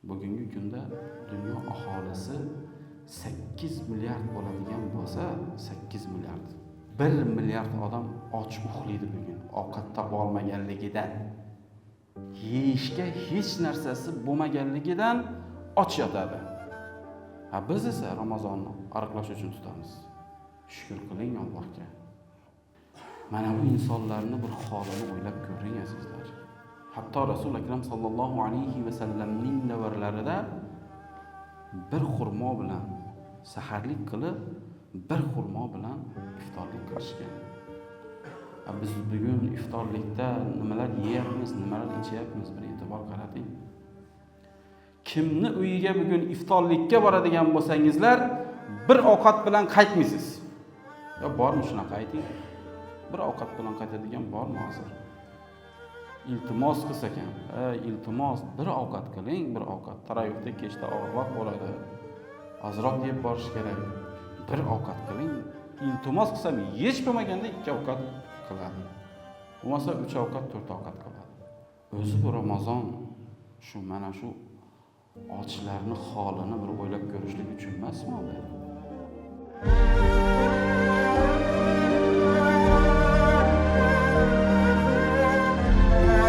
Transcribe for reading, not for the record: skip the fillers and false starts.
Bugungi kunda dunyo aholisi 8 milliard bo'ladigan bo'lsa, 8 milliard. 1 milliard odam och uxlaydi bugun, ovqat topa olmaganligidan. Yeyishga hech narsasi bo'lmaganligidan och yotadi. Ha, biz esa Ramazonni ariqlash uchun tutamiz. Shukr qiling Allohga. Mana bu insonlarni bir holini o'ylab ko'ring, azizlar. Hatto Rasul Akram sallallohu alayhi va sallamning davrlarida bir xurmo bilan saharlik qilib, bir xurmo bilan iftorlik qilishgan. Biz bugun iftorlikda nimalar yeyapmiz, nimalar ichyapmiz, bir e'tibor qarating. Kimni uyiga bugun iftorlikka boradigan bo'lsangizlar, bir ovqat bilan qaytmaysiz. Yo bormi shunaqa, ayting? Bir ovqat bilan qaytadigan bormi hozir? Iltimos qilsa ekan, iltimos, bir ovqat qiling, bir ovqat. Tarovihda kechda og'irroq bo'ladi. Ozroq yeb borish kerak. Bir ovqat qiling. Iltimos qilsam, hech bo'lmaganda 2 ovqat qiladi. Bo'lmasa 3 ovqat, 4 ovqat qiladi. O'zi bu Ramazon shu mana shu ochlarni holini bir o'ylab ko'rishlik uchun emasmi?